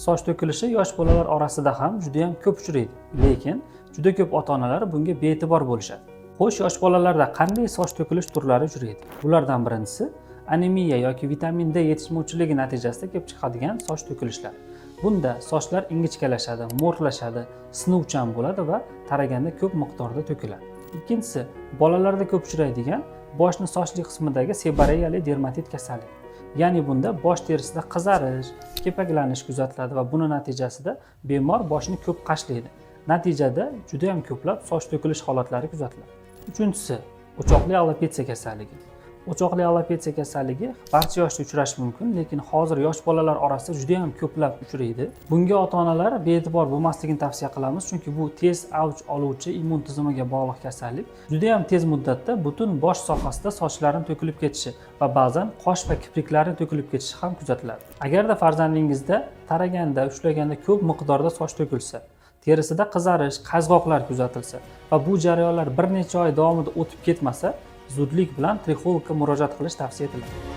Soch to'kilishi yosh bolalar orasida ham juda ham ko'p uchraydi, lekin juda ko'p ota onalar bunga bee'tibor bo'lishadi. Xo'sh, yosh bolalarda qanday soch to'kilish turlari uchraydi? Bulardan birinchisi anemiya yoki vitamin D yetishmovchiligi natijasida kelib chiqadigan soch to'kilishlar. Bunda sochlar ingichkalashadi, mo'rtlashadi, sinuvchan bo'ladi va taraganda ko'p miqdorda to'kiladi. Ikkinchisi bolalarda ko'p uchraydigan boshni sochli qismidagi seboreyali dermatit kasalligi. Ya'ni bunda bosh terisida qizarish, kepaklanish kuzatiladi va buni natijasida bemor boshini ko'p qashlaydi. Natijada juda ham ko'plab soch to'kilish holatlari kuzatiladi. Uchinchisi o'choqli alopetsiya kasalligi. O'choqli alopetsiya kasalligi barcha yoshda uchrashi mumkin, lekin hozir yosh bolalar orasida juda ham ko'plab uchraydi. Bunga ota onalar bee'tibor bo'lmasligini tavsiya qilamiz, chunki bu tez avj oluvchi immun tizimiga bog'liq kasallik. Juda ham tez muddatda butun bosh sohasida sochlarni to'kilib ketishi va ba'zan qosh va kipriklarni to'kilib ketishi ham kuzatiladi. Agarda farzandingizda taraganda, ushlaganda ko'p miqdorda soch to'kilsa, terisida qizarish, qazg'oqlar kuzatilsa va bu jarayonlar bir necha oy davomida o'tib ketmasa, zudlik bilan trixologga murojaat qilish tavsiya etiladi.